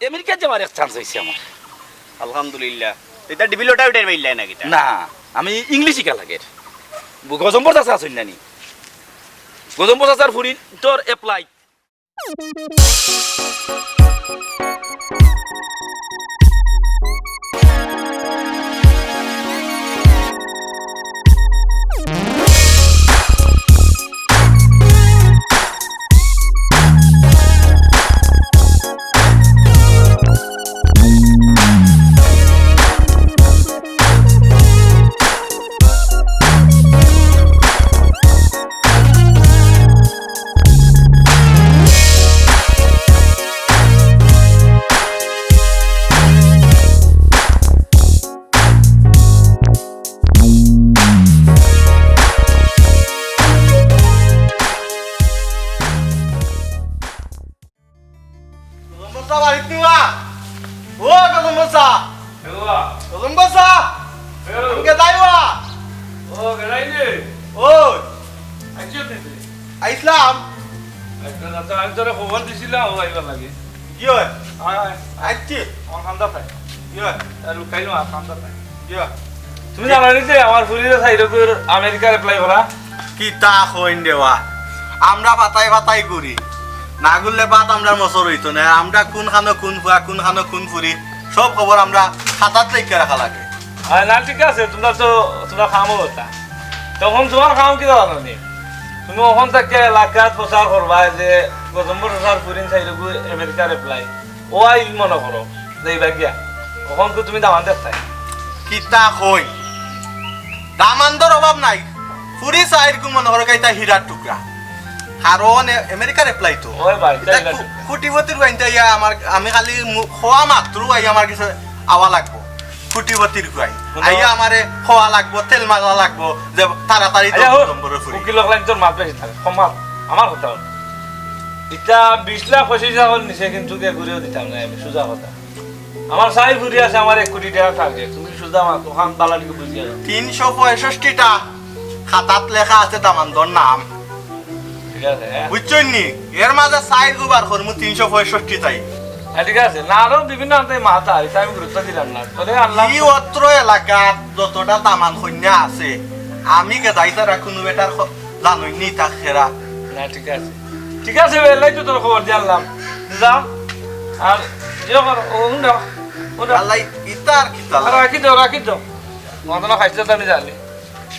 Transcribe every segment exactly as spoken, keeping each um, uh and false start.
আমেরিকাত যাওয়ার এক চান্স অইছে আমার। আলহামদুলিল্লাহ। ইতা ডিবি লটারি উঠাই পাইলাই না কিতা? না, আমি ইংলিশ শিখা লাগে। গজম্বর চাচা আছইন না নি? গজম্বর চাচার ফুরিন্তর অ্যাপ্লাই। গজম্বর চাচা বাড়িত নি বা? ও গজম্বর চাচা। এ বাবা। গজম্বর চাচা। এ। আমি গেদাই বা? ও, গেদাই নি? ও। আইছো নি তুই? আইছলাম। আচ্ছা, আচ্ছা, আমি তোরে খবর দিছিলাম, ও আইবার লাগি। কি অয়? আয়, আয়। আইছি। আমার খান্দা পাই। কি অয়? আর লুকাইলো আর খান্দা পাই। কি অয়? তুমি জানো নি যে আমার ফুরিরে চাইরোগুর আমেরিকার অ্যাপ্লাই করা? কিতা কইন রে বা? আমরা পাতায় পাতায় ঘুরি। না ঘুরলে ভাত আমরার মসর অইতো না। আমরা কুনখানো কুন ফুয়া, কুনখানো কুন ফুরি, সব খবর আমরা খাতাত লেখিয়া রাখা লাগে। আরে না, ঠিক আছে, তুমরা তো, তুমরার কামও অটা। তখন তুমার কাম কিতা জানো নি? তুমি অখন থাকি এলাকাত প্রচার করবায় যে গজম্বর চাচার ফুরিন চাইরোগু আমেরিকার অ্যাপ্লাই। ও আইল মনো করো, যাইবা গিয়া। অখন তো তুমি দামান দেখতায়। কিতা কইন? দামান্দর অভাব নাই। ফুরি চাইরোগু মনো করো কিতা হীরার টুকরা। কারণ এ-, আমেরিকার অ্যাপ্লাই তো। ওই ভাই, ইতা তাই কু-, লাগে। কুটিপতির ফুয়াইন্তে আইয়া আমার, আমি খালি মু-, কওয়া মাত্র আইয়া আমার গেছে আওয়া লাগবো। কুটিপতির ফুয়াইন। হুনো। আইয়া আমারে কওয়া লাগবো, তেল মারা লাগবো, যে তাড়াতাড়ি আইয়া দশ হোক, নম্বরে ফুরি। উকিল অকলাইন তোর মাত বেশি থাকে, কম মাত, আমার কথা অইলো। ইতা বিশ লাখ পঁচিশ লাখ নিচে কিন্তু কে ঘুরেও দিতাম না আমি, সুজা কথা। আমার চাইর ফুরি আছে, আমার এক কোটি টেকার টার্গেট। তুমি সুজা মাত, অখান বালা দিকে বুঝিয়া যাও। তিনশো পঁয়ষট্টিটা খাতাত লেখা আছে দামান্দর নাম। ঠিক আছে, হ্যাঁ। বুঝছইন নি? এর মাঝে চাইরগু বার করমু তিনশো পঁয়ষট্টি তাই। হ্যাঁ, ঠিক আছে। না, আরো বিভিন্ন আনতে মাথা, ইতা আমি গুরুত্ব দিলাম না। তোরে আনলাম। ই অত্র এলাকাত যতটা দামান কইন্যা আছে, আমি গেদাই ছাড়া কুনু বেটার খ-, জানইন নি তা খেরা। না, ঠিক আছে। ঠিক আছে, এলাই তো তোর খবর দিয়া আনলাম। যা। আর ইয়ে কর, ও হুন দাও, হুন দাও। আল্লাহ, ইতা আর কিতা আর লাগে? রাখি দাও, রাখি দাও। মদনা খাইছে তো আমি জানি।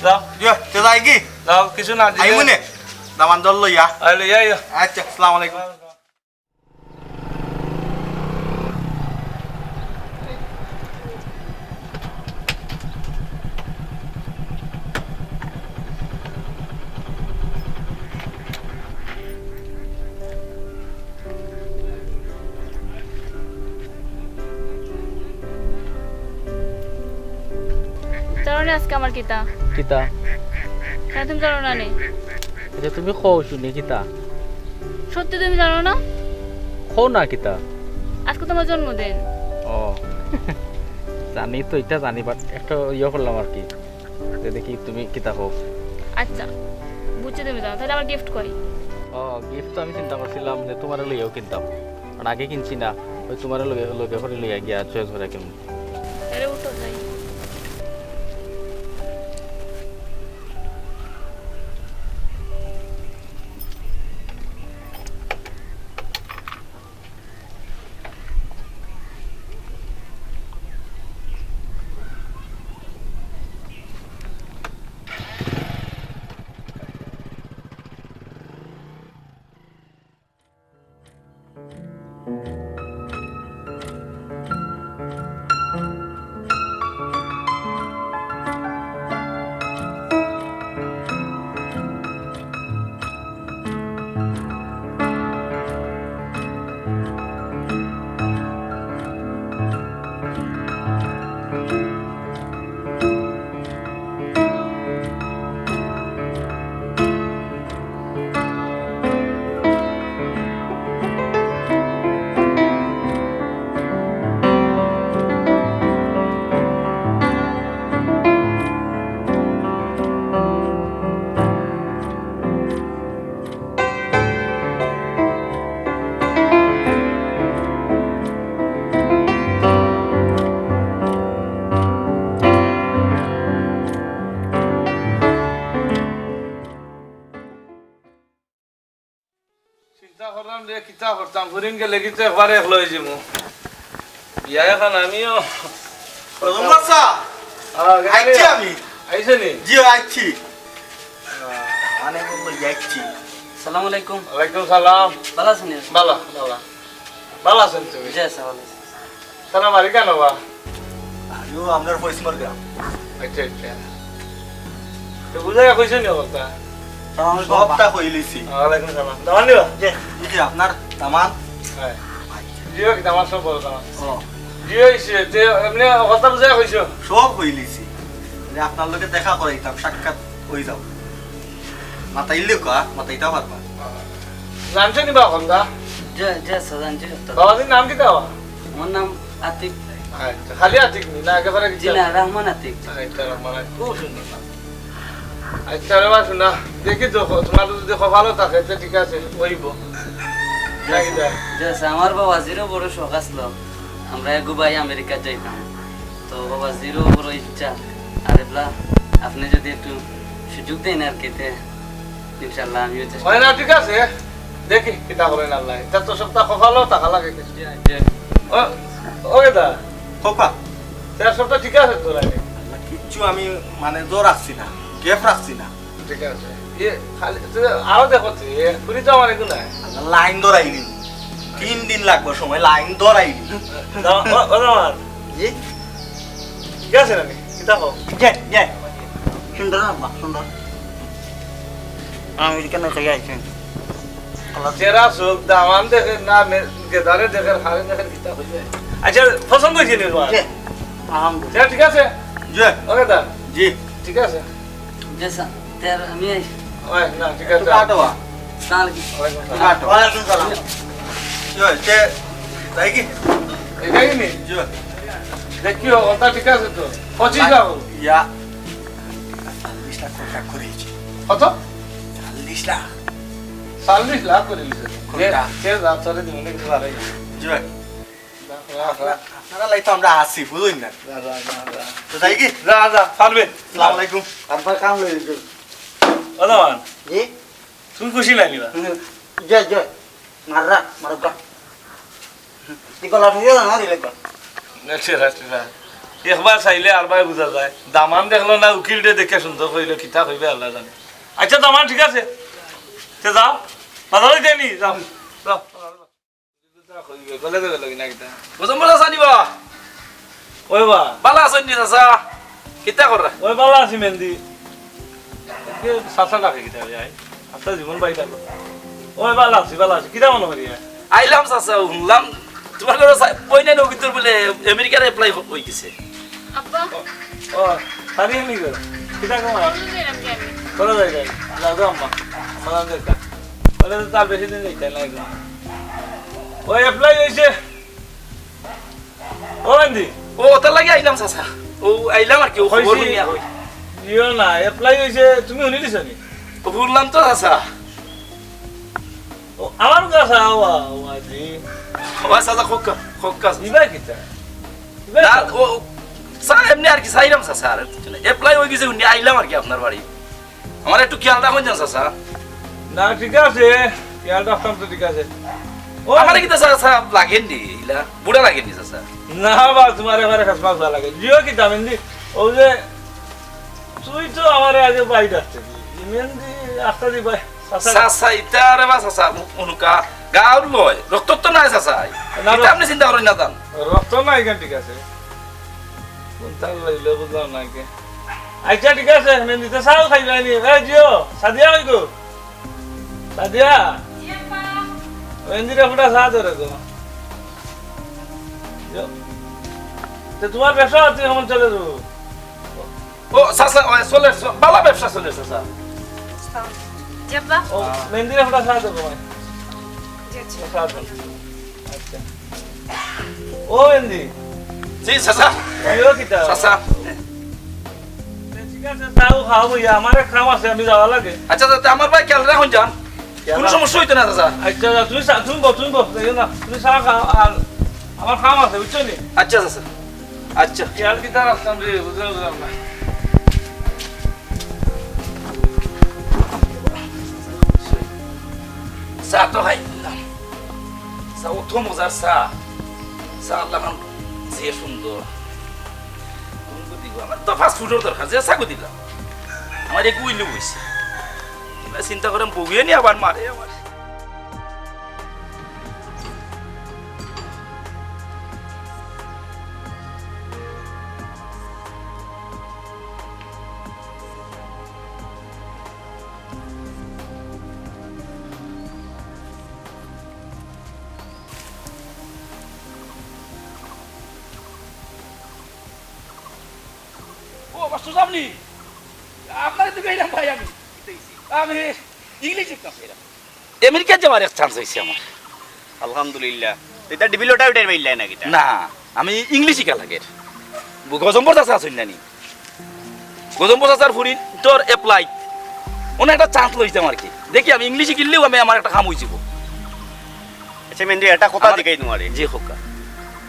যাও। ইয়ে, তে যাই কি? যাও, কিছু না দিলে। আইমুনে, দামান্দর লইয়া। আই লইয়া, আইও। আচ্ছা, আসসালামু আলাইকুম। জানো নি আজকে আমার কিতা? কিতা? কেনে তুমি জানো না নি? আচ্ছা, তুমি কও শুনি কিতা? সত্যি তুমি জানো না? কও না কিতা? আজকে তোমার জন্মদিন। ও। জানি তো, ইটা জানি, but একটা ইয়ে করলাম আর কি। তে দেখি তুমি কিতা কও। আচ্ছা, বুঝছি তুমি জানো, তাইলে আমার গিফট কই? ও, গিফট তো আমি চিন্তা করছিলাম যে তুমারে লইয়াউ কিনতাম, কারণ আগে কিনছি না, ওই তুমারে লগে, লগে করি লইয়া গিয়া চয়েস করি কিনমু। তাইলে উঠো যাই। করিম গেলে কিন্তু একবারে একলা অইযিমু। বিয়া এখন আমিও। রতন চাচা, আহ, আইছি আমি। আইছো নি? জি, আইছি। আহ, মানে বললো, আইছি। সালাম আলাইকুম। ওয়ালাইকুম সালাম। ভালা আছইন নি? ভালা, ভালা। ভালা আছইন তুমি? জি, আছি, ভালা আছি। তারা বাড়ি কেন বা? আমিও আপনার পশ্চিমর গ্রাম। আচ্ছা, আচ্ছা। তো বুঝাইয়া কইছো নি কথা? সালাম আলাইকুম। সবটা কইলিছি। ওয়ালাইকুম সালাম। দামান দিবা? জি। জি, আপনার দামান? হ্যাঁ। জি, ওই দামান সব বড় দামান। ও। জি, ওই সে, যে এমনি কথা বুঝাইয়া কইছো? সব কইলিছি। যে আপনার লগে দেখা করাইতাম, সাক্ষাৎ অই যাও। মাতাইলে কা, মাতাইতা পারবা। জানছো নি বা কথা? জি, জি, স্যার, জানছি, স্যার। বাবাজির নাম কিতা? আমার নাম আতিক। আচ্ছা, খালি আতিক নি, না একেবারে জি না, রহমান আতিক। আচ্ছা, রহমান আতিক। খুব সুন্দর নাম। আচ্ছা, রে বা, শুনা, দেখি তো, তোমার যদি কপালও থাকে, তো ঠিক আছে, অইবো। নাকি দা? জি, স্যার, আমার বাবাজিরও বড় শখ আছিল, আমরা এগু ভাই আমেরিকা যাইতাম। তো বাবাজিরও বড় ইচ্ছা। আর এবলা আপনি যদি একটু সুযোগ দেন আর কি, তে ইনশাআল্লাহ আমিও চেষ্টা হয় না, ঠিক আছে। দেখি, কিতা করেন আল্লাহ। ইতা তো সবটা কপালও থাকা লাগে। জি, জি। ও, ও গেদা। খোকা। তে সবটা ঠিক আছে তো, লাগে? আল্লাহ, কিচ্ছু আমি, মানে, জোর রাখছি না, গ্যাপ রাখছি না। ঠিক আছে। ইয়ে, খালি, তুই আরো দেখো তুই, ইয়ে, পুরি তো আমার এগুলো নাই। আল্লাহ, লাইন ধরাইলি। তিন দিন লাগবে সময়, লাইন ধরাইলি। দাও, ও, ও দামান। জি? ঠিক আছে নাকি? কিতা কও? জি, জি। সুন্দর আম্মা, সুন্দর। আমেরিকান খাইয়া আইছেন। চেহারা চোখ, দামান দেখে না, মে-, গেদারে দেখে, হারে দেখে, কিতা হইবে? আচ্ছা, পছন্দ হইছে নি তোমার? জি, আলহামদুলিল্লাহ। চেহারা ঠিক আছে? জি। ওকে দা? জি। ঠিক আছে। জি স্যার, তে আর আমি আই। ওই, না, ঠিক আছে। একটু কাটো বা। সালাম আলাইকুম। ওয়ালাইকুম সালাম। কাটো। ওয়ালাইকুম সালাম। কি হয়েছে? তাই কি? এটাই নি? জি। দেখিও, ওটা ঠিক আছে তো। পঁচিশ লাখ। ইয়া। চল্লিশ লাখ টাকা করেছি। কত? চল্লিশ লাখ। চল্লিশ লাখ করে দিছে। কোনটা? কে, কে যা চলে দিমু না কিছু ভালোই। জি ভাই। যা, যা, যা। আপনারা লাই তো আমরা আছি, বুঝুন না। যা, যা, যা, যা। তো যাই কি? যা, যা, পারবে। আসসালামু আলাইকুম। আপনার কাম হয়ে গেছে। ও দামান। জি? তুমি খুশি নাইলি বা? হুম। জয়, জয়। মাররা, মারুক্কা। তুই গলা ঠুকে না, দিলে তো। না, ঠিক আছে, ঠিক আছে। একবার চাইলে আর ভাই বুঝা যায়। দামান দেখলো না, উকিলরে দেখে সুন্দর কইলো, কিতা কইবে আল্লাহ জানে। আচ্ছা, দামান ঠিক আছে। তে যাও। বাজারে যাইনি, যাও। যাও। গলে তো গেল কি না কিতা? বুঝলাম, বুঝলাম, জানি বা। ওই বা। বালা আছইন নি, চাচা? কিতা কররা? ওই বালা আছি, মেন্দি। কে চাচা ডাকে কিতা রে, আই? আচ্ছা, জীবন ভাই ডাকো। ওই বালা আছি, বালা আছি। কিতা মনে করি, আই? আইলাম, চাচা, শুনলাম, তোমার ঘরে সা-, বই নাই, নবীতর বলে আমেরিকার apply হ-, হয়ে গেছে। আব্বা। ও, ও, সারি এমনি করো। কিতা কমা? বলুন যে এরম যে আমি। করো যাই, যাই। যাও, যাও, আম্মা। আম্মা, যাও, যাও। ওটা তো তার বেশি দিন যাইতে না, একদম। ওই apply হয়েছে। ও, আন্দি। ও, ওটার লাগি আইলাম, চাচা। ও, আইলাম আর কি, ও খবর কইছি, নিয়া কই। ইয়ো না, apply হইছে, তুমি হুনি দিছো নি? ও, হুনলাম তো, চাচা। ও, আমার কাছে আওয়া, আওয়া জি। ও, চাচা, খোকা, খোকা। ইবা কিতা? ইবা না, কিতা? ও, ও, চাচা, এমনি আর কি, চাইলাম, চাচা, আর apply হয়ে গেছে, হুনি আইলাম আর কি আপনার বাড়ি। আমার একটু খেয়াল রাখুন যান, চাচা। না, ঠিক আছে, খেয়াল রাখতাম তো, ঠিক আছে। ও আমারে কিতা চাচা লাগেননি, ইলা বুড়া লাগেননি, চাচা। না বা, তোমার এবারে খাস মাছ লাগে। জিও কিতা মেন্দি, ও যে, তুই তো আমারে আগে বাই ডাকতে দি। মেন্দি, আস্তা দি বাই, চাচা। চাচা, ইতা রে বা, চাচা, উনুকা, গাউর লয়, রক্ত তো নাই, চাচা। না, ইতা না। আপনি চিন্তা করেন না, যান। রক্ত নাই কেন, ঠিক আছে। কোনটা লইলে বুঝলাম না কে। আচ্ছা, ঠিক আছে, মেন্দিতে চাও খাইবায় নি? এ, জিও, সাদিয়া কই গো? সাদিয়া? জি, আপা। মেন্দিরে ফুটা চা ধরে গো। জিও। তো তোমার ব্যবসা তুমি কেমন চলে গো? ও, চাচা, ও, চলে, চ-, ভালা ব্যবসা চলে, চাচা। জি, আপা। ও, মেন্দিরে ফুটা চা ধরে গো। জি, আচ্ছা। চা ধরে। আচ্ছা। ও এন্দি। জি, চাচা। তুইও কিতা? চাচা। ঠিক আছে, তাও খাও বইয়া, আমার এক কাম আছে, আমি যাওয়া লাগে। আচ্ছা, চাচা, আমার ভাই খেয়াল রাখুন যান। খেয়াল কোনো রাখ। সমস্যা হইতো না, চাচা। আচ্ছা, আচ্ছা, তুমি চা, তুমি বও, তুমি বও, যাইও না। তুমি চা খাও, আর আমার কাম আছে, বুঝছো নি? আচ্ছা, চাচা। আচ্ছা। খেয়াল কিতা রাখতাম রে, বুঝলাম, বুঝলাম না। চা তো খাই দিলাম। অত মজার চা। চা আল্লাহ খান যে সুন্দর। কোন গো দিব? আমার তো ফাস্ট ফুডর দরকার, যে চা গো দিলাম। আমার এক উইলে বইছে। এবার চিন্তা করেন বউয়ে নি আবার মারে আমার। ও, মাস্টার সাহেব নি? আপনারে তো কইলাম ভাই আমি। আমি ইংলিশ শিখতাম এরা। আমেরিকাত যাওয়ার এক চান্স অইছে আমার। আলহামদুলিল্লাহ। তো ইতা ডিবি লটারি উঠাই পাইলাই না কিতা? না, আমি ইংলিশ শিখা লাগে। গজম্বর চাচা আছইন না নি? গজম্বর চাচার ফুরিন্তর এপ্লাই। অনো একটা চান্স লইতাম আর কি। দেখি আমি ইংলিশ শিখিলেও আমি আমার একটা কাম অইযিবো। আচ্ছা, মেন্দি, একটা কথা আমার জিগাই তোমারে। জি, হোকা।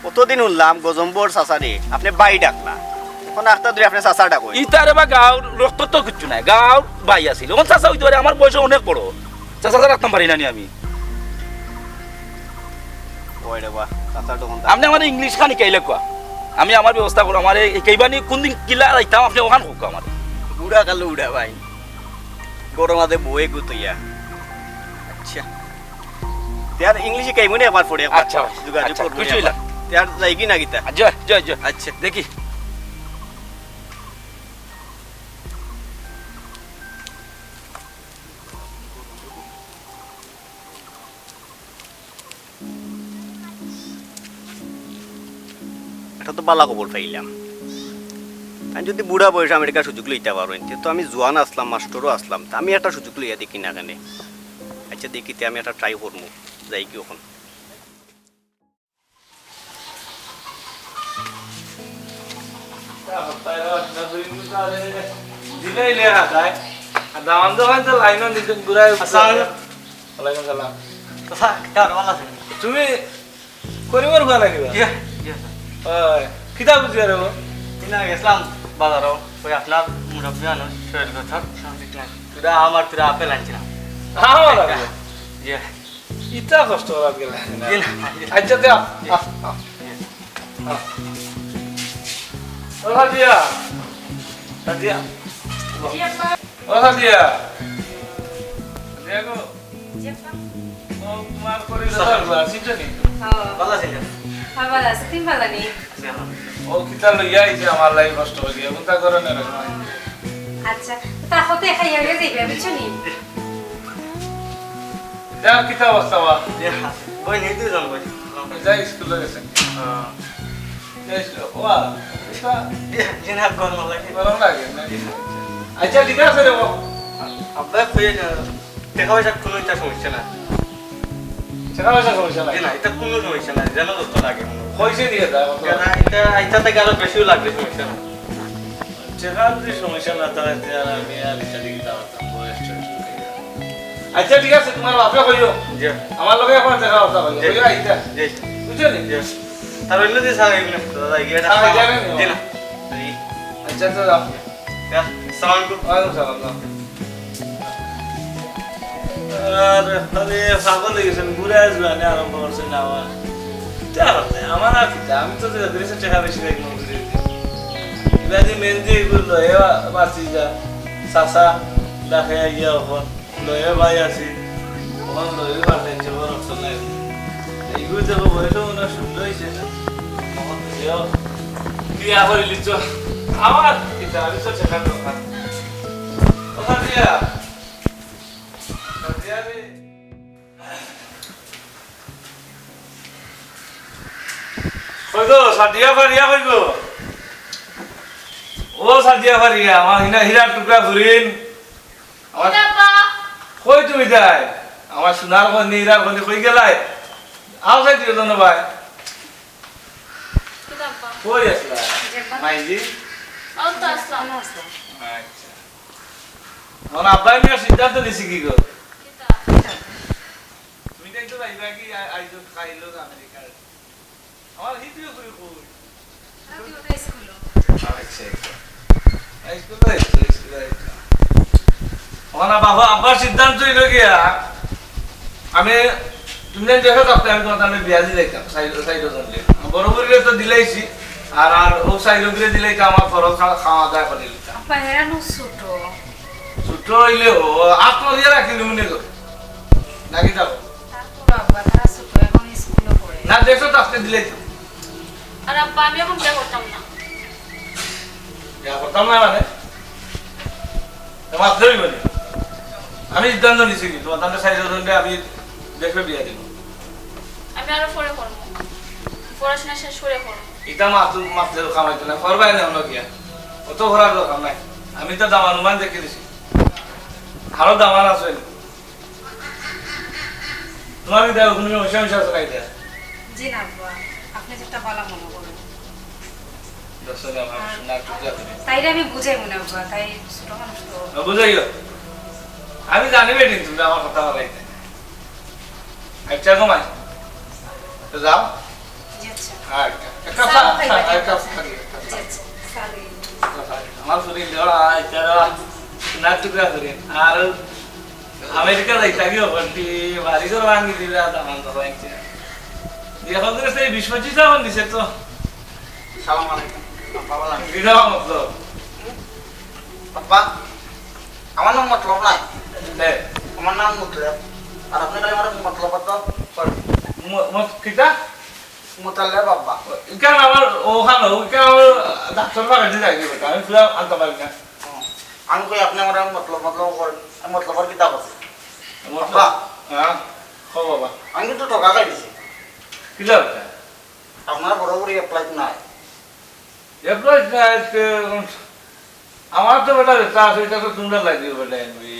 কতদিন হুনলাম গজম্বর চাচারে, আপনে ভাই ডাকলা। অখন আখতা ধরি আপনে চাচা ডাকইন। ইতারে বা গাঁওর রক্ত তো কিচ্ছু নাই, গাঁওর ভাই আছিল। অখন চাচা অইতে পারে, আমার বয়সে অনেক বড়। চাচা, চাচা ডাকতাম পারি না নি আমি? ওই রে বা, চাচা তখন আপনে আমারে ইংলিশ খানি কাইলে কওয়া। আমি আমার ব্যবস্থা করমু, আমারে কেইবানি কোন দিন কিলা যাইতাম, আপনে অখান কউক্কা আমারে। বুড়া কালো উড়া ভাই। গরম আদে বয়ে গুতইয়া। আচ্ছা। তে আর ইংলিশে কাইমুনে একবার পরে একবার আচ্ছা ভাই, যোগাযোগ আচ্ছা, করবো খুশি অইলাম। তে আর যাই কি না কিতা? আচ্ছা, আচ্ছা, আচ্ছা। আচ্ছা। দেখি। একটা তো বালা খবর পাইলাম। আমি যদি বুড়া বয়সে আমেরিকার সুযোগ লইতা পারইন, তে তো আমি জোয়ান আছলাম, মাস্টরও আছলাম, তে আমি একটা সুযোগ লইয়া দেখি না কেনে। আচ্ছা, দেখি তে আমি একটা ট্রাই করমু, যাই কি অখন। দিলাই লে হাতায়। আর দামান দোকান তো লাইনও দিতেন ঘুরায়। আসসালামু আলাইকুম। ওয়ালাইকুম সালাম। চাচা, কিতা অর, ভালা আছইন? তুমি করিমর ফুয়া নাকি বা? জি, জি, স্যার। ওই, কিতা বুঝি আরে গো? ই না, গেছলাম বাজারো, ওই আপনার মুরব্বি আনো, শরীর কথা, ঠিক নাই। তুরা আমার, তুরা আপেল আনছিলাম। আমার আপেল? জি। ইতা কষ্ট করাত গেলে না। জি না। আচ্ছা, দে, আ, আ, আ। জি। আ। ও সাদিয়া। সাদিয়া। জি, আব্বা। ও সাদিয়া। সাদিয়া গো। জি, আব্বা। ও, তোমার শরীর তো ভালা, চিনছো নি? ও। ভালা আছি। হ্যাঁ, ভালা আছি। তুমি ভালা নি? জি, আলহামদুলিল্লাহ। ও কিতা লইয়া আইছে আমার লাগি কষ্ট করিয়া, কোনটা করে না রে? আচ্ছা, তা হতে খাইয়া হয়ে যাইবে, বুঝছো নি? যাও, কিতা অবস্থা বা? জি, হ্যাঁ। বই নেই, দুইজন বই। যাই স্কুলে গেছে। হ্যাঁ। যাই স্কুলে। ওয়া, কিতা? জি, জি, না, গরম লাগে। গরম লাগে না? জি। আচ্ছা, ঠিক আছে রে বাবা। আব্বা কইয়া যা, টেকা পয়সা কোনো একটা সমস্যা না। টেকা পয়সা সমস্যা নাই? জি না, ইটা কোনো সমস্যা নাই, যেন যত লাগে মনে হয়। কইছে দিয়ে দাও, কত? না, ইটা, ইটা থেকে আরো বেশিও লাগবে, সমস্যা না। টেকা যদি সমস্যা না থাকে, তে আর আমি আর ইটা দেখি দাও, বয়স টয়স হয়ে গেছে। আচ্ছা, ঠিক আছে, তোমার বাপরে কইও। জি। আমার লগে এখন দেখা কথা কইও। জি। কইও, আইতা। জি। বুঝছো নি? জি। আর অন্য দিন স্যার, এমনি দাদা, গিয়ে একটা হ্যাঁ, খাওয়া। জানেন। জি না। জি। আচ্ছা, আচ্ছা, যাও। ইয়া, সালাম আলাইকুম। ওয়ালাইকুম সালাম, যাও। আরে, আরে, পাগল হয়ে গেছেন, ঘুরে আসবে, আনে আরম্ভ করছেন আবার। কিতা করতে? আমার আর কিতা? আমি তো যে বিদেশে টাকা বেশি রাখি মনে করি। ইবাদি মেহেন্দি এগুলো লয়ে বাঁচি যা। চাচা, দেখে গিয়া ওখান লয়ে ভাই আছি। ওখান লয়ে বাঁচে, যে বড় অপশন নাই। এইগুলো দেখো, বয়সও ওনার সুন্দর হয়েছে না। ওখান থেকে বিয়া করে লিচ্ছ। আমার কিতা? আমি তো টাকার দোকান। ওখান দিয়া। কই গো, সাদিয়া ফারিয়া কই গো? ও সাদিয়া ফারিয়া, আমার হিনা হীরার টুকরা ফুরিন। আমার কিতা আব্বা? কই তুমি যাই? আমার সোনার কইন, হীরার কইন, কই গেলায়? আও চাই দিও জানো ভাই। কিতা আব্বা? কই আসলা? জি আব্বা। মাইজি? ও তো আসলাম। আচ্ছা। এখন আব্বাই মিয়া সিদ্ধান্ত নিছি কি গো? কিতা? তুমি তাই তো যাইবা কি আ-, আইজো খাইলো আমেরিকার? আমার হিদিও কই কই? আগে ওটা স্কুলো। আচ্ছা, আচ্ছা। স্কুলে আইছো, স্কুলে আইছো। এখন বাবা আব্বার সিদ্ধান্ত হইল গিয়া, আমি তুমি দেশো থাকতে আমি তুমার তানরে বিয়া দিলাইতাম, চাইর, চাইরো জনরে। বড় বুড়িরে তো দিলাইছি, আর, আর অউ চাইরো জনরে দিলাইতাম, আমার খরচ খা-, খাওয়া দাওয়া করি দিতাম। আব্বা, এরা নু ছোট। ছোট অইলে ও, আত মারিয়া রাখি দিমু নে গো। নাকি যাবো? তারপর আব্বা, তারা ছোট, এখন স্কুলে পড়ে। না, দেশো থাকতে দিলাইতাম। আর আব্বা, আমি এখন বিয়া করতাম না। বিয়া করতাম না মানে? তো মাতলে অইবো নি? আমি সিদ্ধান্ত নিছি কি, তুমার তানরে চাইরো জনরে আমি দেশো বিয়া দিমু। আমি আরো পরে করমু, পড়াশোনা শেষ করে করমু। ইতা মাত-, মাতলে তো কামাইতো না, করবায় না অনো গিয়া। অত করার দরকার নাই। আমি তো দামান উমান দেখি দিছি। আরো দামান আছে। তুমার কিতা কুনু সমস্যা, সমস্যা আছে না ইতা? জি না আব্বা, আপনে যেটা ভালা মনে করইন। দশ হাজার আমার আর সোনার টুকরা করে। তাইরে আমি বুঝাইমু নে আব্বা, তাই ছোট মানুষ তো। না, বুঝাইও। আমি জানি বেটি, তুমি আমার কথা বলাইতে। আচ্ছা, ঘুমাই। তো যাও। জি, আচ্ছা। আর একটা, একটা চা চা, খাইবা চা, নি? একটা চা খাই, একটা চা। জি, আচ্ছা। চা খাই। একটা চা খাই। আমার শরীর দেওয়া, আচ্ছা, সোনার টুকরা করে। আর আমেরিকা যাইতা কি অবস্থা? বাড়ি ঘর ভাঙি দিবে, আর দামান তো ভাঙছে। এখন তো সেই বিশ পঁচিশ দামান দিছে তো। সালাম আলাইকুম। বাবা, বিনা মতলব। বাবা, আমার নাম মতলব নাই। হ্যাঁ। আমার নাম মুতলেব। আর আপনে খালি আমার মতলব তো করেন। ম-, ম-, কিতা? মুতালেব আব্বা। ইখান আমার ওখানে, ইখান আমার ডাক্তার বাগাতে যাই দিবে, আমি পুরা আনতে পারি না। হুম। আমি কই আপনে আমার মতলব, মতলব করেন। আমি মতলবর কিতা করছি? মতলব? আব্বা। হ্যাঁ? ও বাবা। আমি কিন্তু ঠকা খাই দিছি। কিতা অইছে? আপনার বড় বুড়ি apply নাই। Apply নাই, তে, উম, আমার তো বেটা যেটা আছে, ইটা তো তুমরা লাগিও বেটা, এমবি।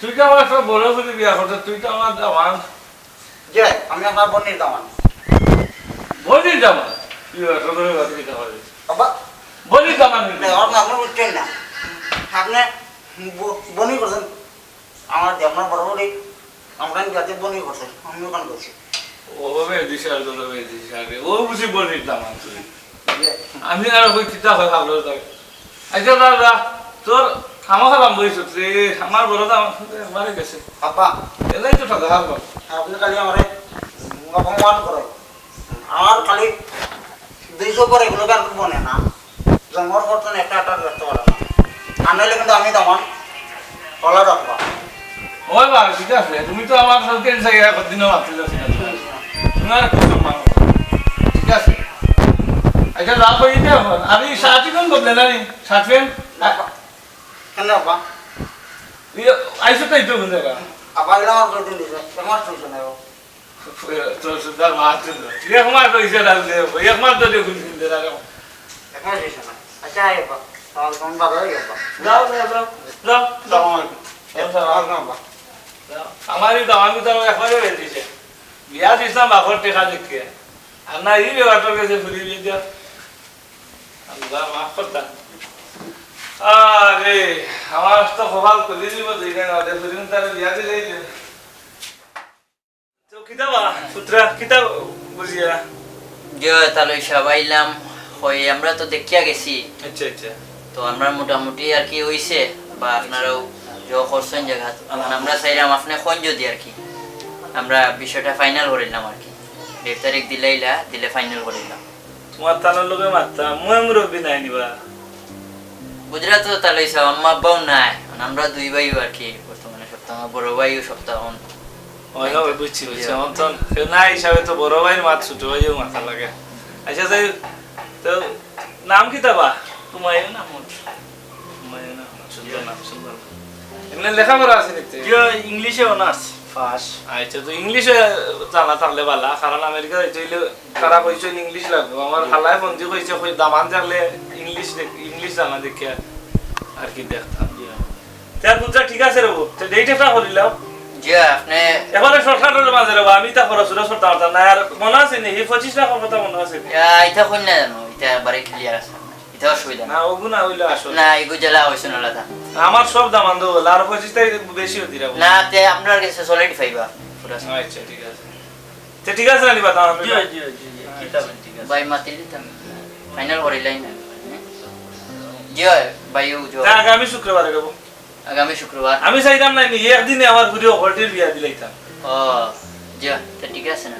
তুই তো আমার সব বড় বুড়ি বিয়া করতে, তুই তো আমার দামান। জি, আমি আপনার বনির দামান। বনির দামান? তুই এত ধরে বাদ দিতে পারিস। আব্বা। বনির দামান হইলি। না, আপনি, আপনি বুঝছেন না। আপনি ব-, বনি করছেন। আমার যে আপনার বড় বুড়ি, আমরা যাতে বনি করছেন, আমি ওখানে করছি। ও হবে দিশার, তো হবে দিশার। ও বুঝি বনির দামান তুই। জি। আমি আর ওই কিতা হয় ভাবলো তাই। আচ্ছা, দাদা, তোর খামোখা লাম বই সত্যি, আমার বড় দাম একবারে গেছে। আব্বা। এলাই তো ঠকা হারবো। আপনি খালি আমারে অপমান করে। আমার খালি দুইশো করে এগুলো আর বনে না। জন্মর পর তো একটা একটা ব্যস্ত করে না। আর নাইলে কিন্তু আমি তেমন কলা রাখবা। ওই বাবা, ঠিক আছে, তুমি তো আমার সঙ্গে জায়গায় কতদিনও মারতে যাচ্ছি না। তুমি আর একটু সম্মান করো। ঠিক আছে? আচ্ছা, রাগ হয়ে যেতে এখন। আর এই শার্ট কোন বদলে না রে? Shirt pant? কেন আব্বা? এই আইসো তো এই তো বদলে না। আব্বা, এগুলো আমার দুই দিন দিছে। তোমার শুনছো না গো? তোর সুন্দর মাছ ছিল। এক মাস হইছে না রে, এক মাস ধরে ঘুরছি না রে। এক মাস হইছে না। আচ্ছা, আয় আব্বা। তাহলে তুমি ভালো হয়ে যাবো। যাও, যাও, যাও। যাও, যাও। যাও, যাও, যাও, আব্বা। যাও। আমারই তো, আমি তো একবারে হয়ে দিছে। বিয়া দিছিলাম বাপর টেকা দেখিয়া। আর না, এই বেটার গেছে ঘুরি দিয়ে যাও। আল্লাহ মাফ করতা। আরে, আমার তো কপাল খুলি দিব, দুই দিন বাদে ঘুরি তারা বিয়া দিলে। তো কিতা বা, পুত্রা, কিতা বুঝিয়া? জি, তাহলে সব আইলাম, হয় আমরা তো দেখিয়া গেছি। আচ্ছা, আচ্ছা। তো আমরা মোটামুটি আর কি হইছে, বা আপনারাও জো করছেন জায়গা। এখন আমরা চাইলাম আপনি কোন যদি আর কি, আমরা বিষয়টা ফাইনাল করিলাম আর কি। ডেট তারিখ দিলাইলা, দিলে ফাইনাল করিলাম। তোমার তানোর লগে মাততাম, মুয়ে মুরব্বি নাই নিবা। বুঝরা তো তাহলে সব আম্মা আব্বাও নাই, এখন আমরা দুই ভাইও আর কি বর্তমানে সপ্তাহ, আমার বড় ভাইও সপ্তাহ এখন। ওই, ওই, বুঝছি, বুঝছি। জি। এখন তো কেউ নাই হিসাবে তো বড় ভাইর মাত ছোট ভাইও মাথা লাগে। আচ্ছা, যাই হোক, তো নাম কিতা বা? হুমায়ুন আহমদ। হুমায়ুন আহমদ, সুন্দর নাম, সুন্দর নাম। এমনি লেখাপড়া আছে দেখতে? জি, ইংলিশে অনার্স, ফার্স্ট। আচ্ছা, তো ইংলিশে জানা থাকলে ভালা, কারণ আমেরিকা যাইতে হইলে তারা কইছেন ইংলিশ লাগবো। আমার হালায় বন্দি কইছে, কই দামান থাকলে ইংলিশ দেখ-, ইংলিশ জানা দেখে আর কি দেখতাম। জি। তে আর বুঝা ঠিক আছে রে বউ, তে ডেট একটা করিলাম। জি, আপনি এবারে শর্টকাটের মাঝে রে বউ, আমি তা খরচ উরচ করতাম পারতাম না। আর মনে আছে নি, এই পঁচিশ লাখের কথা মনে আছে নি? ইয়া, এটা কই না জানো, এটা একবারে ক্লিয়ার আছে। এটা অসুবিধা না, না। ওগু না হইলে আসলে। না, এগু জেলা হইছে না, আলাদা। আমার সব দামান দেবো, আর পঁচিশ তারিখ বেশি হতে যাবো। না, তে আপনার কাছে সলিড পাইবা, পুরা। আচ্ছা, ঠিক আছে। তে ঠিক আছে, আলী বাদ, আমার জি, বেটা। জি, জি, জি, ঠিক আছে, ঠিক আছে। ভাই, মাতিলি তো ফাইনাল করিলাই না। জি, ভাই, ও, জি। তা আগামী শুক্রবারে যাবো। আগামী শুক্রবার। আমি চাইতাম না নি, একদিনে আমার ঘুরে হকলটির বিয়া দিলাইতাম। ও, জি, তো ঠিক আছে না?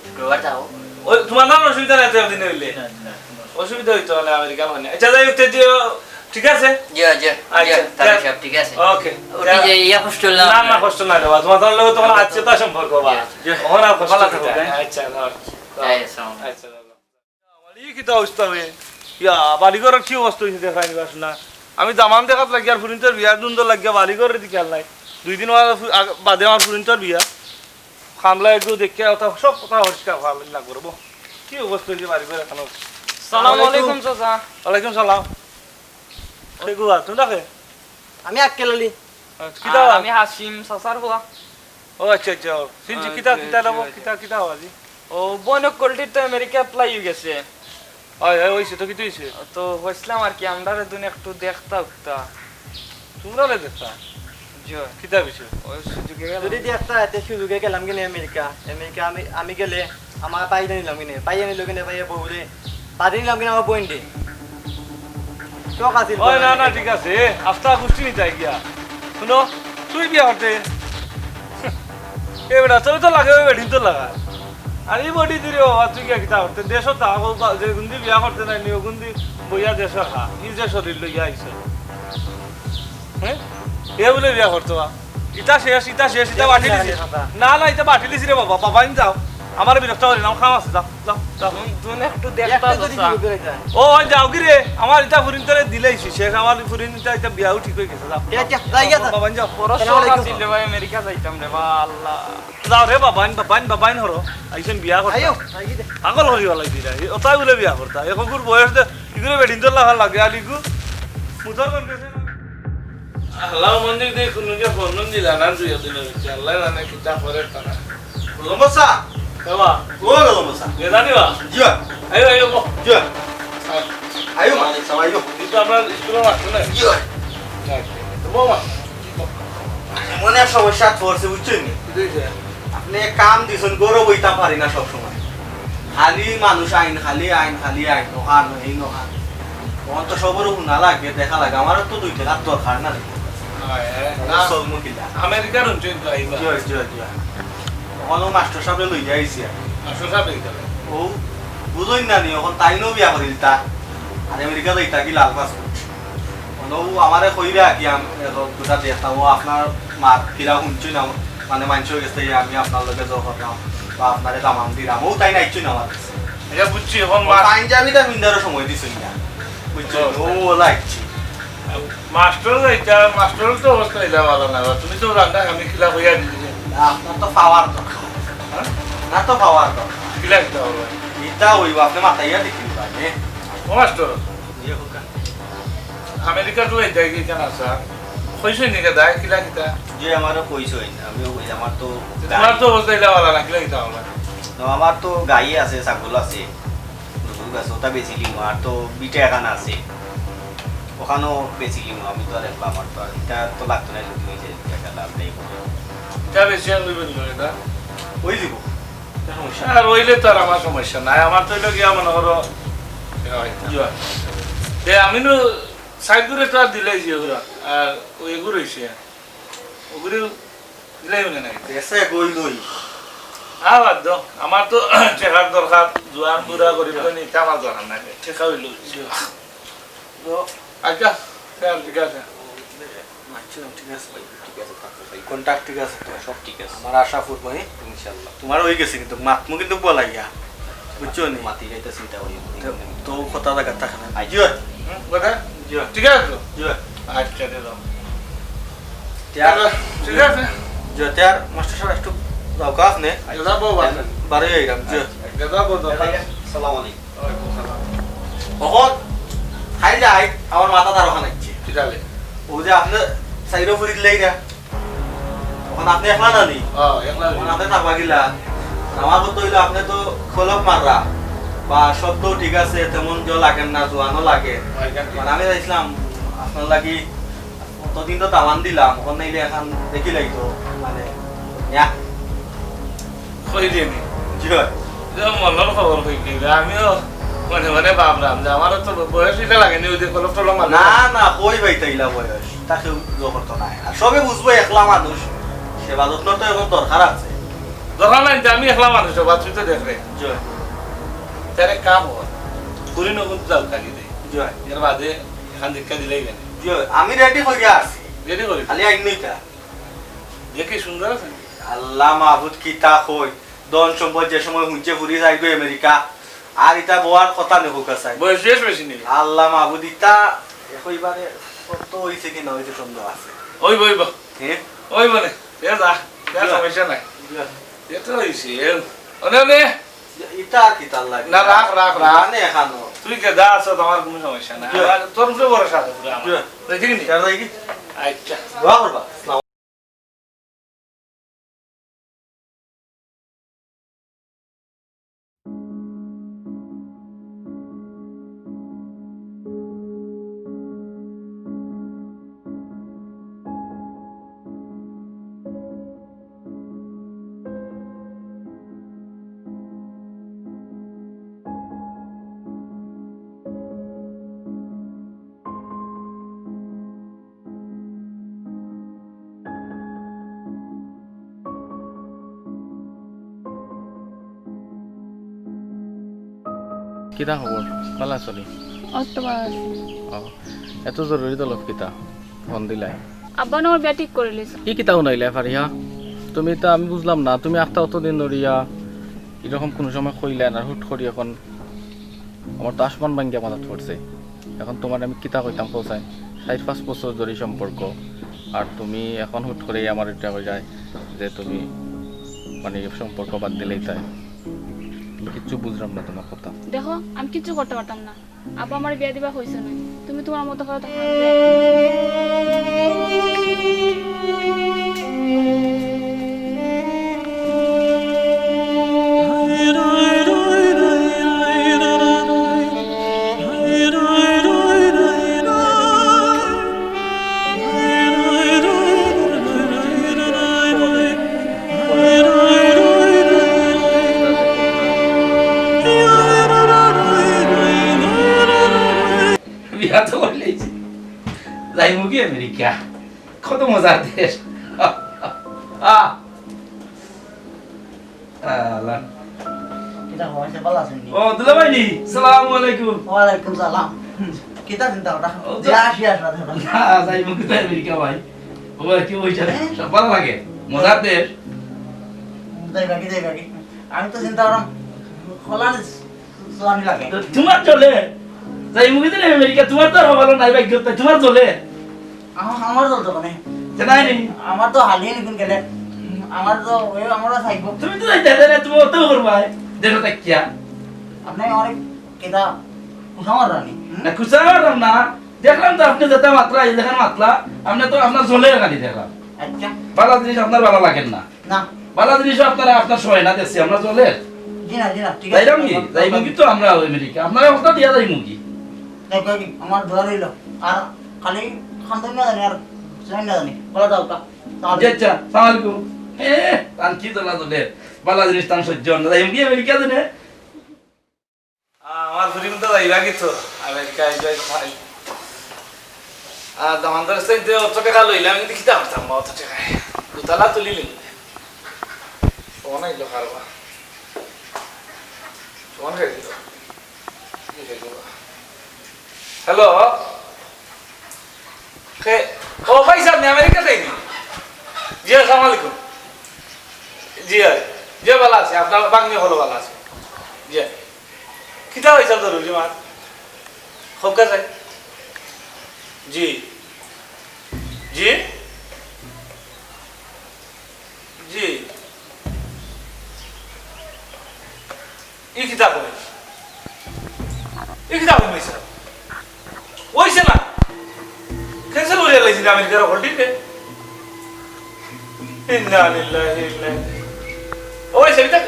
শুক্রবার যাও। ওই, তোমার নাম অসুবিধা নাই তো একদিন হইলে? না, না, কোনো অসুবিধা অসুবিধা হইতো না, আমেরিকা মানে। আচ্ছা, যাই হোক, তে দিও, ঠিক আছে? জি, জি, আচ্ছা, জি, তাহলে যা। সব ঠিক আছে। ওকে, উঠি যা। যে ইয়া কষ্ট হইলো না, না, আপনার? কষ্ট নাই রে বাবা, তোমার তাহলে তখন আচ্ছা। আত্মীয়তা সম্পর্ক বা। জি। ওখানে আর কষ্ট ভালো নাই। থাকো, হ্যাঁ। আচ্ছা, না। এই, আসসালামু আলাইকুম। আচ্ছা, না, না। আমার এই কিতা অবস্থা বে? ইয়া, বাড়িঘরর কি অবস্থা হইছে দেখাই নিবাস না। আমি দামান দেখাত লাগিয়া আর ফুরিন্তর বিয়ার দুন্দর লাগিয়া বাড়িঘরর দিকে খেয়াল নাই। দুই দিন বাদে ফু-, আগ-, বাদে আমার ফুরিন্তর বিয়া। কামলা এগু দেখিয়া ওটা সব কথা পরিষ্কার করা লাগবো রে বো। কি অবস্থা হইছে বাড়িঘর এখনো? সালাম আলাইকুম। আলাইকুম চাচা। ওয়ালাইকুম সালাম। কে গো, তুমি ডাকে? আমি আক্কেল আলী। আচ্ছা, কিতা আর বা? আমি হাসিম চাচার পোলা। ও আচ্ছা, আচ্ছা, ও। চিনছি, আহ, কিতা, জি, কিতা জি, নেবো? জি। কিতা, কিতা বাজি? ও, বইন কলটির তো আমেরিকা apply হয়ে গেছে। হয়, হয়, হইছে তো, কিতা হইছে? তো কইছিলাম আর কি, আমরারে দুন একটু দেখতা উঠতা। তোমরারে দেখতা? জি। কিতা বিষয়? ওই সুযোগে গেলাম। যদি দেখতা, তে সুযোগে গেলাম কিনে আমেরিকা। আমেরিকা আমি, আমি গেলে আমার ভাইরে নিলাম কিনে, ভাইরে নিল কিনে, ভাইরে বউরে, বাদে নিলাম কিনে আমার বইনরে। শখ আছিল ওই, না, না, ঠিক আছে। এ, আস্তা গুষ্টি নিতে গিয়া। শুনো, তুই বিয়া করতে। এ বেটা, তোর তো লাগে, ওই বেটিন তো লাগা। আর এই বডি দিলে বাবা, তুই গিয়া কিতা করতে? দেশও তা, ও বা-, যে গুন্দি বিয়া করতে নাই, নিও গুন্দি বইয়া দেশও খা। এই যে শরীর লইয়া আইছে। হ্যাঁ? এ বলে বিয়া করতো বা? ইতা শেষ, ইতা শেষ, ইতা বাটিলিছি। না, না, ইতা বাটিলিছি রে বাবা। বাবা, আমি যাও। আমার বিরক্ত করি না, আমার কাম আছে, যাও, যাও, যাও। দুন, দুন একটু দেখতা একটা যদি চাচা। ও, ওই যাও কি রে? আমার ইতা ফুরিন তোরে দিলেইছি, শেষ। আমার ফুরিন ইতা, ইতা বিয়াও ঠিক হয়ে গেছে, যাও। এ, কে? যাই গেছে? বাবা, যাও। বড় শখ আছিল রে ভাই, আমেরিকা যাইতাম রে বা, আল্লাহ। যাও রে বাবাইন, বাবাইন, বাবাইন হরো। আইছেন বিয়া করতা। আইও, আইগি দে। পাগল হরি ওলাই দিরা। এ, ওটাই বলে বিয়া করতা। এখন গুর বয়স দে, ইগুরে বেটিন তো লাগা লাগে, আর ইগু মুতার কোন গেছে না? আল্লাহ মন্দির দিয়ে কোনো যে ফোন দিলা না, দুই দিন হইছে। আল্লাহ জানে কিতা করে তারা। গলমসা। বাবা। ও গলমসা। কে জানি বা? জিয়া। আইও, আইও, বো। জিয়া। আইও। আইও, মা। আইও। কিন্তু আমরা স্কুলে মারতো না। জিয়া। তো বৌমা, কি কর? মনে এক সমস্যা পড়ছে, বুঝছেন নি? কি হইছে? আপনি এক কাম দিছেন, গরু বইতাম পারি না সব সময়। খালি মানুষ আইন, খালি আইন, খালি আইন, ওখান, এই ওখান। তখন তো সবরও হুনা লাগে, দেখা লাগে। আমারও তো দুই টাকার দরকার না রে। হয়, হ্যাঁ। আমার না, চলমু কিলা। আমেরিকার অঞ্চল তো আইবা। জি, জি, জি। ওখানো মাস্টার সাহেব লই যাইছি আমি। মাস্টার সাহেব লই যাবে। ও, বুঝইন না নি, এখন তাইনও বিয়া করিলতা। আর আমেরিকা যাইতা কি লাল পাসপোর্ট। মানে ও আমারে কইরা কি আম-, এখন দুটা দেখতাম, ও আপনার মা কিলা শুনছি না, মানে মানষর গেছে আমি আপনার লগে জোর করলাম, বা আপনারে দামান দিলাম, ও তাই নাইছি না আমার কাছে। এটা বুঝছি, এখন ও মা- পাঞ্জাবিটা মিন্দারও সময় দিছইন না, বুঝছো? ও। ও ওলা আইছি। মাস্টার যাইতা, মাস্টার তো অবস্থা ইলা ভালা না, তুমি তো জানতা আমি কিলা কইয়া দিছি। না, আপনার তো পাওয়ার দরকার। হ্যাঁ? না তো পাওয়ার দরকার। কিলা কিতা হবে? ইতা হইব, আপনি মাথাইয়া দেখি পারে। ও মাস্টার, ইয়ে হোক না। আমেরিকা তো এই জায়গায় কেন আছে? কইছইন নি কে দায়, কিলা কিতা? যে আমারও কইছইন, আমিও কই, আমার তো তোমার তো অবস্থা ইলা ভালা না, কিলা কিতা হবে? তো আমার তো গাই আছে, ছাগল আছে, গরু আছে, ওটা বেচিলিমু, আর তো বিটা এখান আছে, ওখানেও বেচিলিমু। আমি তো আর একলা, আমার তো আর এটা তো লাগতো না, যদি হয়ে যায়, এটা লাভ নেই। এটা বেশি আর হইব না, এটা? ওই দিব। আর হইলে তো আর আমার সমস্যা নাই, আমার তো হইলো গিয়া মনে করো, ইয়া। এ, আমি নু সাইড করে তো আর দিলাই যে ওরা, আর ওই এগু রইছে, ওগুলো দিলাই মনে নাই। এসে কই লই। আর বাদ দাও, আমার তো টেকার দরকার, জোয়ান বুড়া গরিব ধনী, এটা আমার দরকার নাই। টেকা হইল। তো আচ্ছা, স্যার, ঠিক আছে। আচ্ছা, ঠিক আছে ভাই, ঠিক আছে, থাকো ভাই। কন্ট্যাক্ট ঠিক আছে তো? সব ঠিক আছে। আমার আশা পূর্ণ, হ্যাঁ? ইনশাআল্লাহ। তোমার হয়ে গেছে কিন্তু, মাতমু কিন্তু বলাইয়া। বুঝছো নি? মাতি যাইতে চিন্তা করি। তো, তো কথা জায়গা থাকে না। I G. হুম, কথা? জি। ঠিক আছে তো? জি। আচ্ছা, দে দাও। তে আর, ঠিক আছে। জি, তে আর মাস্টার সাহেব একটু যাও কাজ নে। আচ্ছা, যাবো বাবা। বারোই আইলাম, জি। আচ্ছা, আচ্ছা। যাবো, যাবো। আসসালামু আলাইকুম। ওয়ালাইকুম সালাম। অখন খাই যাই, আমার মাথা তার ওখানে আছে। কি জানে? ও যে আপনি সাইডে ফুরি দিলেই না। অখন আপনি একলা না নি? হ্যাঁ, একলা অখন নি। আপনি থাকবা কিলা? আমার কথা হইলো, আপনি তো খলক মাররা, বা শব্দ ঠিক আছে, তেমন জল লাগে না, জোয়ানও লাগে। হ্যাঁ, এটা ঠিক। মানে আমি চাইছিলাম আপনার লাগি কতদিন তো দামান দিলাম, অখন নাইলে এখন দেখি লাগতো, মানে, ইয়া। কই দিয়ে নি? জি হয়। যে মনর খবর কই দিয়ে, আমিও মনে মনে ভাবলাম যে আমারও তো বয়স এটা লাগেনি, ওই যে কলম টলম মারলে। না, না, কই ভাই তাইলা বয়স? তা কেউ জো করতো না। আর সবে বুঝবো একলা মানুষ, সেবা যত্ন তো এখন দরকার আছে। ধরা নাই যে আমি একলা মানুষ, বাবা, তুই তো দেখ রে। জি অয়। তার এক কাম কর, পুরি নগদ যাও কালি দে। জি অয়। এর বাদে এখান দেখা দিলেই কেন? জি অয়, আমি রেডি করিয়া আছি। রেডি করি। খালি আইন নইতা। দেখি সুন্দর আছে। আল্লাহ মাহবুদ, কিতা কই? ধন সম্পদ যে সময় হুনছে ফুরি যাইগো আমেরিকা, আর ইতা বওয়ার কথা নি, হুকা চাই। বয়স শেষ বেশি নেই। আল্লাহ মাহবুদ, ইতা একইবারে সত্য হইছে কি না হইছে সন্দেহ আছে। ওই বই বা। হ্যাঁ? ওই মানে, এ যা, এ যা। সমস্যা নাই। যা। এটা হইছে, এ, ওনে, ওনে। ইতা আর কিতা লাগে? না, রাখ, রাখ, রাখ। মানে এখানো। তুই কে যা আছো, আমার কোনো সমস্যা নাই। যা। আর তোর উপরে ভরসা আছে পুরো আমার। যা। দেখি নি? যা, দেখি। আচ্ছা। দোয়া করবা। আসসালামু কিতা খবর? ভালা আছো নি? অত ভালা আছি। ও, এত জরুরি তলব কিতা? ফোন দিলাই। আব্বা না আমার বিয়া ঠিক করিলিছে। ই কিতা হুনাইলায় ফারিয়া? তুমি তো, আমি বুঝলাম না, তুমি আখতা অতদিন ধরিয়া এরকম কোনো সময় কইলায় না, হুট করি এখন আমার তো আসমান ভাঙ্গিয়া মাথাত পড়ছে। এখন তোমার আমি কিতা কইতাম কও চাই? চাইর পাঁচ বছর ধরি সম্পর্ক, আর তুমি এখন হুট করি আমার ইটা কইলায় যে তুমি মানে সম্পর্ক বাদ দিলাইতায়। আমি কিচ্ছু বুঝলাম না তোমার কথা। দেখো, আমি কিচ্ছু করতে পারতাম না। আব্বা আমার বিয়া দিবা কইছে না। তুমি তোমার মতো করে থাকো। বিয়া তো করিলাইছি, যাইমুগি আমেরিকা। কত মজার দেশ। আহ, আল্লাহ। কিতা খবর আছে? ভালা আছইন নি? ও, দুলাভাই নি? সালামু আলাইকুম। ওয়ালাইকুম সালাম। হুম, কিতা চিন্তা কররা? ও, তো যা আসি আসরা দেখো। না, যাইমুগি তো আমেরিকা ভাই। ও ভাই, কি অইছে? হ্যাঁ? সব ভালা লাগে? মজার দেশ। যাইবাগি, যাইবাগি। আমি তো চিন্তা করলাম, খোলা জোয়ানি লাগে। তো তোমার চলে? যাইমুগি তো আমেরিকা, তোমার তো আর ভালা নাই ভাগ্য, তাই তোমার চলে? আমা-, আমার চলতো মানে। জানাই নি? আমার তো হালিয়ে নিকুন গেলে। আমার তো ওই আমরা চাইবো। তুমি তো যাইতে না, তুমি অত করবায়। দেখো তাই কিয়া? আপনি অনেক কিতা কুসা মাররা নি, হুম? না, কুসা মারলাম না। দেখলাম তো আপনি যেটা মাতরা, এই দেখেন মাতলা, আপনি তো আপনার চলে খালি দেখলাম। আচ্ছা। ভালা জিনিস আপনার ভালা লাগের না। না। ভালা জিনিস আপনারা আপনার সময় না দেখছি, আমরা চলে। জি না, জি না, ঠিক আছে। যাইলাম কি? যাইমু কিন্তু আমরা ওই আমেরিকা। আপনারা কথা দিয়া যাইমু কি? দেখো কি, আমার দোয়া রইল। আর খালি খান্দন না জানি, আর জয়েন না জানি। বলা যাও কা? সালাম জি, আলাইকুম। আচ্ছা, সালাম আলাইকুম। এ, তান কি জ্বলা জ্বলে। ভালা জিনিস তান সহ্য হয় না। যাইমু কি আমেরিকা জানে? আমার ফুরি কিন্তু যাইবা কি তো, আমেরিকা আইবা কি ভাই। আর দামান্দর সাথে অত টাকা লইলাম, কিন্তু কিতা করতাম বা অত টাকায়? দুতলা তুলিলিম। ফোন আইলো কারবা। ফোন খাই দিল। কি খাই দিল? হ্যালো? কে? ও ভাই সাহেব, নি আমেরিকা যাইনি? জি, আসসালামু আলাইকুম। জি, জি, ভালা আছি। আপনার বাংলা হলো ভালা আছে। জি। কিতা হয়েছে জরুরি মাত? খবকা চাই। জি। জি। জি। ই কিতা কয়? ই কিতা কয়, মিস্টার? অইছে না? Cancel করিয়া লাইছি না আমেরিকার হকলটি রে? ইন্না লিল্লাহি ওয়া ইন্না ইলাইহি। ও ভাই, সেটা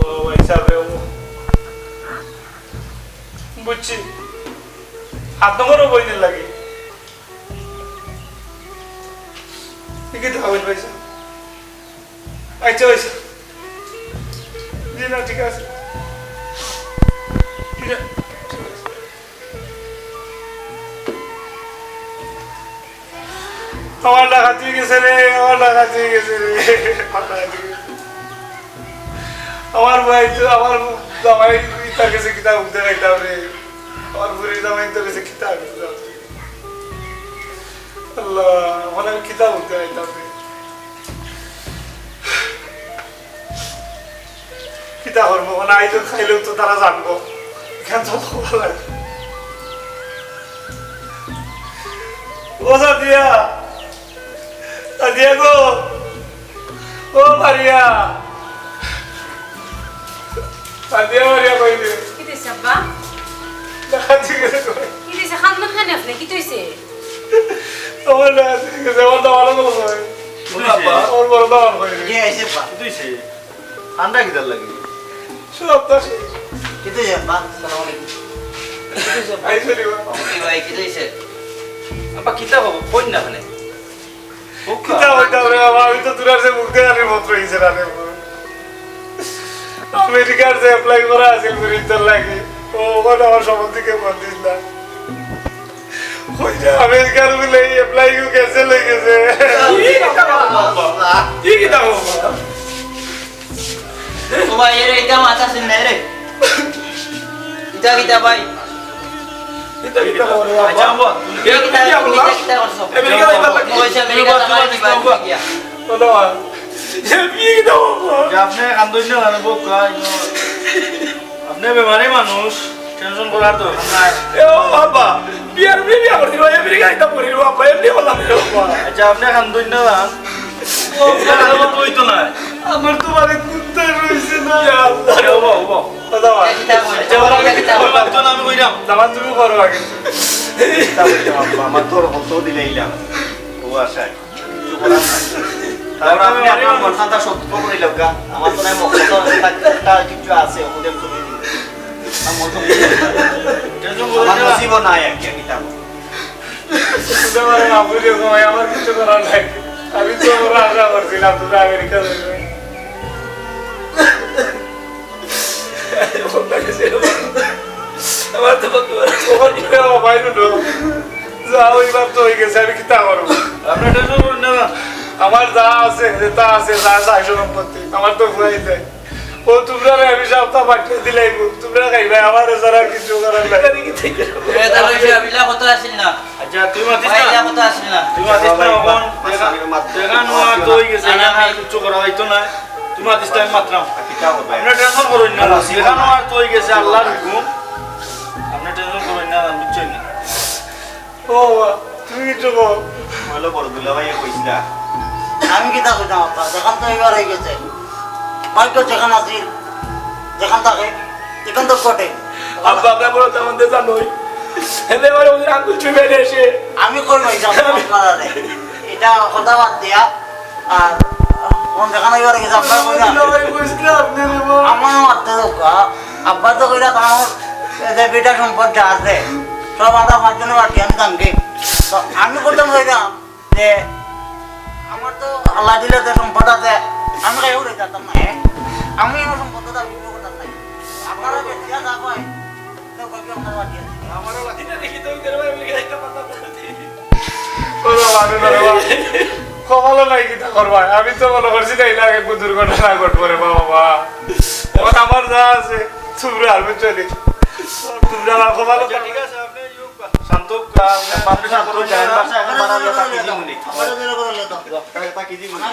ও ভাই সাহেব রে, ও। বুঝছি। আট নম্বর ও বইনের লাগি। ই কিতা কইল ভাই সাহেব? আচ্ছা, আচ্ছা। জি না, ঠিক আছে। ঠিক আছে, ঠিক আছে। আমার ডাকাতি অই গেছে রে, আমার ডাকাতি অই গেছে রে, আমার ডাকাতি অই গেছে। আমার ভাই তো, আমার জামাই, তার কাছে কিতা মুখ দেখাইতাম রে? আমার বুড়ি জামাই, তার কাছে কিতা মুখ দেখাইতাম? আল্লাহ, আমার আমি কিতা মুখ দেখাইতাম রে? কিতা করবো? মানে, আইজও খাইলেও তো তারা জানবো। এখান তো ভালো লাগে। ও সাদিয়া, সাদিয়া গো, ও মারিয়া, সাদিয়া, মারিয়া কই রে? কিতা অইছে আব্বা? ডাকাতি গেছে কই? কিতা অইছে? কান্দইন কেনে আপনে? কিতা অইছে? আমার ডাকাতি গেছে, আমার দামান কই? কিতা অইছে? আমার বড় দামান কই রে? কে আইছে বা? কিতা অইছে? ঠান্ডা কিতার লাগি? সব তো শেষ। কিতা অইছে আব্বা? সালাম আলাইকুম। কিতা অইছে আব্বা? আইছো রে বা? কি ভাই, কিতা অইছে? আব্বা, কিতা অইবো? কইন না কেনে? কিতা অইতাম রে বাবা, আমি তো তোরার যে মুখ দেখানির মতো অইছে না রে বাবা। আমেরিকার যে apply করা আছিল পরীক্ষার লাগি, ও ওখানে আমার সম্বন্ধে কেউ ফোন দিস না। ওই যে আমেরিকার বলে এই apply ও cancel অই গেছে। কি কিতা বাবা? কি কিতা বাবা? ও ভাই, এরে, ইটা মাথা ছিল না রে। ইটা কিতা ভাই? ইটা কিতা করে, আব্বা? আচ্ছা, আব্বা, তুমি ইটা কিতা, কিতা তুমি করলা? ইটা কিতা করছো? আমেরিকা যাইবার লাগি। ওই যে আমেরিকা তুমি যাইবার বাথরুমে লাগি। যাও, আব্বা। গিয়া। বলো, মা। এ, বিয়ে কিতা, আব্বা? যে আপনি কান্দইন না, জানো, বউকা, ইনো। আপনি বেমারি মানুষ, tension করার দরকার নাই। এ, ও, আব্বা, বিয়ার বিয়ে বিয়া করছি, ভাই, আমেরিকা যাইতাম করি, আব্বা, এমনি বললাম, আব্বা। আচ্ছা, আপনি কান্দইন না, জান। ও, আপনার কান্দলে তো অইতো না। আমার তো বাড়িত কুত্তা রইছে না। ইয়া আল্লাহ। এ, ও বাবা, ও বাবা। ও বাবা। এটা কিতা কইরা? আচ্ছা, ওরা কিতা কইরা? আমি কইরাম। দামান তুমি করো আগে। কিতা কইরাম আব্বা, আমার তো অত দিলাইলাম। ও আশায়। কিছু করার নাই। তারপর আপনি আপনার মনখানটা সত্য করে লউক্কা। আমার তো নাই মন, তো একটা কিছু আছে, ওদের তুমি দিন। আমার মন তো আমার নসিবও নাই আর কি, আমি তা বলি। বুঝতে পারেন, আপনি যে সময় আমার কিছু করার নাই। আমি তো ওরা আশা করছিলাম, তোমরা আমেরিকা যাবে। আমার তো বন্ধু আছে। ওখান থেকে আমার বাইরে উঠো। যা, ওইবার তো অই গেছে, আমি কিতা করবো? আপনি tension করইন না। আমার যা আছে, যেটা আছে, যা আছে আয় সম্পত্তি, আমার তো ফুরাই যায়। ও তোমরারে আমি সবটা পাঠিয়ে দিলাইমু, তোমরা খাইবায়, আমার এছাড়া আর কিছু করার নাই। এ, তাহলে ওই যে আবিলা কথা আছিল না? আচ্ছা, তুই মাতিস ভাই, না। ইটা কথা আছিল না? তুই মাতিস না, বাবা, এখন বাবা, দেখা, বাবা, দেখা নেওয়া তো অই গেছে, না, না, এখানে আর আমি কিচ্ছু করা যাইতো না। তুই মাতিস না, আমি মাতরাম। কিতা করবে? আপনি tension করইন না, না, না, দেখা নেওয়া তো অই গেছে, আল্লাহর হুকুম। আপনি tension করইন না, বুঝছইন না? ও বাবা, তুমি কিচ্ছু কও। বলো, বড় দুলাভাইয়ে কইছিলা। আমি কিতা কইতাম আব্বা, যেখান তো এবার অই গেছে। ভাগ্য যেখান আছিল, যেখান থাকে, এখান তো ঘটে। আব্বা, আমরা বড় তেমন দে জানোই। হেলে এবার ওদের আঙ্গুল চুই বেরিয়ে এসে। আমি কই মাইতাম আপনারারে। ইটা কথা বাদ দিয়া, আর কোন যেখান এবার গেছে আপনারা কইরা। দুলাভাই কইছিলা আপনি রে বাবা। আমার মারতে দোকা, আব্বা তো কইরা আমার এই যে বেটা সম্পদ যা আছে, সব আমরা পাঁচজনে বাটি আমি জানকে। তো আমি করতাম কইরা যে আমার তো আল্লাহ দিলে যে সম্পদ আছে, আমি কাইও রে যেতাম না, হ্যাঁ? আমি আমার সম্পদ দাবি করতাম না। আপনারা যে দিয়া যা পাই, তো কবি আপনার বাকি আছে। আমারও বাকি না দেখি তো ওই করে ভাই, আমি একটা কথা বলতে। ও বাবা, আমি বাবা। কপালও নাই, কিতা করবা? আমি তো মনে করছি না, এর আগে কোন দুর্ঘটনা ঘটবো রে বাবা। এখন আমার যা আছে, তোমরা আর বুঝছো নি? তোমরা আমার কপালও আচ্ছা, ঠিক আছে, আপনি ইয়ে শান্ত হোক, আহ, আপনি শান্ত হোক, জাহেদ বাদশা এখন বাড়ালে তাকে দিবনি। তাকে, তাকে দিবনি।